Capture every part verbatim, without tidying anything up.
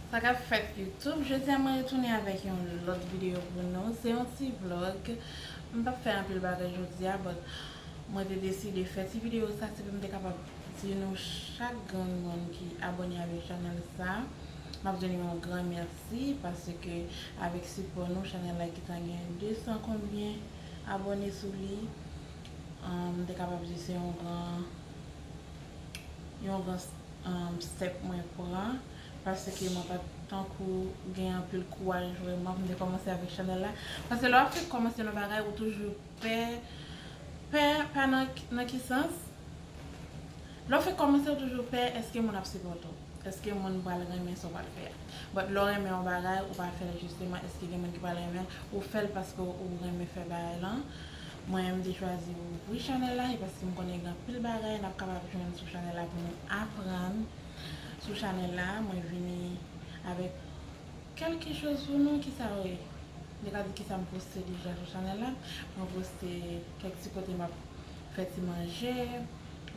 Sa k ap fèt YouTube, jodi a mwen retounen avèk yon lòt videyo pou nou. Se yon ti vlog. M p ap fè anpil bagay jodi a, but mwen te deside fè ti videyo sa, se pou m te kapab di nou chak grenn moun ki abòne avèk chanèl sa. M ap di nou yon gran mèsi, paske avèk sipò nou, chanèl la gentan gen de san konbyen abòne sou li. Um, m te kapab di se yon gran, yon gran um, step mwen pran, paske mwen pa t tankou gen anpil kouraj vrèman pou m te kòmanse avèk chanèl la. Paske lè w ap fèk kòmanse yon bagay, ou toujou pè, pè pa nan, nan ki sans? Lè w fèk kòmanse, ou toujou pè, èske moun ap sipòte w? Èske moun pral renmen sa w pral fè a? But lè w renmen yon bagay, ou pa fè l jisteman, èske gen moun ki pral renmen l? Ou fè l paske ou renmen fè bagay lan. Mwen, m te chwazi ouvri chanèl la, e paske m konnen gen anpil bagay n ap kapab jwenn sou chanèl la pou nou aprann. Sou chanèl la, mwen vini avèk kèlke choz pou nou. Kisa w ye? M te ka di kisa m poste deja sou chanèl la. Mwen poste kèk ti kote m ap fè ti manje.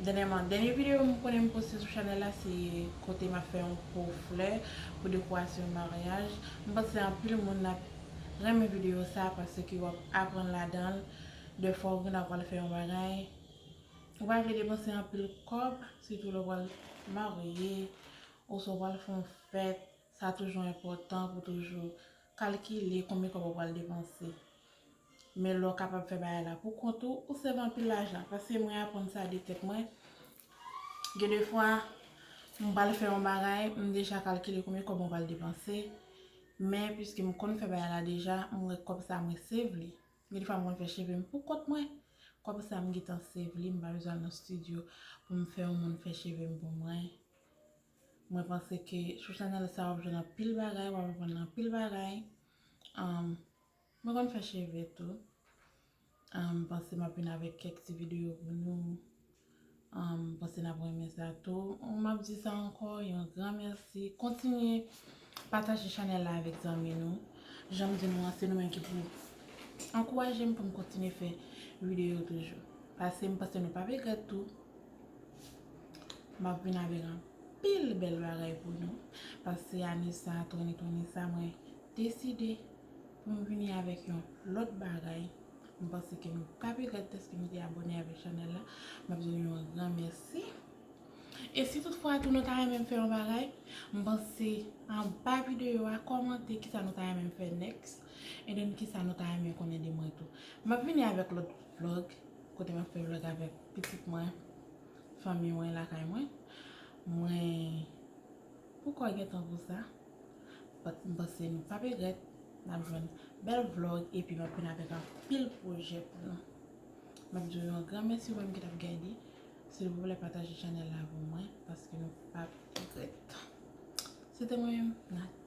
Dènyèman, dènye videyo m konnen m poste sou chanèl la, se kote m ap fè yon po flè pou dekorasyon maryaj. M panse anpil moun ap renmen videyo sa, paske w ap aprann ladan l. Dèfwa ou gen dwa pral fè yon bagay, ou pa vle depanse anpil kòb, sitou lè w pral marye, oswa w pral fè yon fèt, sa toujou enpòtan pou toujou kalkile konbyen kòb ou pral depanse. Men lè w kapab fè bagay la pou kont ou, ou sèv anpil lajan. Paske mwen aprann sa de tèt mwen. Gen de fwa, m pral fè yon bagay, m deja kalkile konbyen kòb mwen pral depanse. Men piske m konn fè bagay la deja, m wè kòb sa mwen save li. Gen de fwa m konn fè cheve m pou kont mwen. Kòb sa m gentan save li, m pa bezwen al nan studio pou m fè yon moun fè cheve m pou mwen. Mwen panse ke sou chanèl sa w ap jwenn anpil bagay, w ap aprann anpil bagay. Um, mwen konn fè cheve tou. Um, m panse m ap vin avèk kèk ti videyo pou nou. Um, m panse n ap renmen sa tou. M ap di sa ankò, yon gran mèsi. Kontinye pataje chanèl la avèk zanmi nou. Jan m di nou an, se nou menm ki pou ankouraje m pou m kontinye fè videyo toujou. Paske m panse nou p ap regrèt tou. M ap vin avèk anpil bèl bagay pou nou. Paske ane sa, twenty twenty sa, mwen deside pou m vini avèk yon lòt bagay. M panse ke nou p ap regrèt dèske nou te abòne avèk chanèl la. M ap di nou yon gran mèsi. E si toutfwa tou nou ta renmen m fè yon bagay, m panse anba videyo a, kòmante kisa nou ta renmen m fè next. And then kisa nou ta renmen konnen de mwen tou. M ap vini avèk lòt vlog, kote m ap fè vlog avèk pitit mwen, fanmi mwen, lakay mwen. Mwen poko gen tan pou sa. But m panse nou p ap regrèt. N ap jwenn bèl vlog epi m ap vin avèk anpil pwojè pou nou. M ap di w yon gran mèsi ou menm ki t ap gade. Silvouplè pataje chanèl la pou mwen paske nou p ap regrèt. Se te mwen menm, Nat.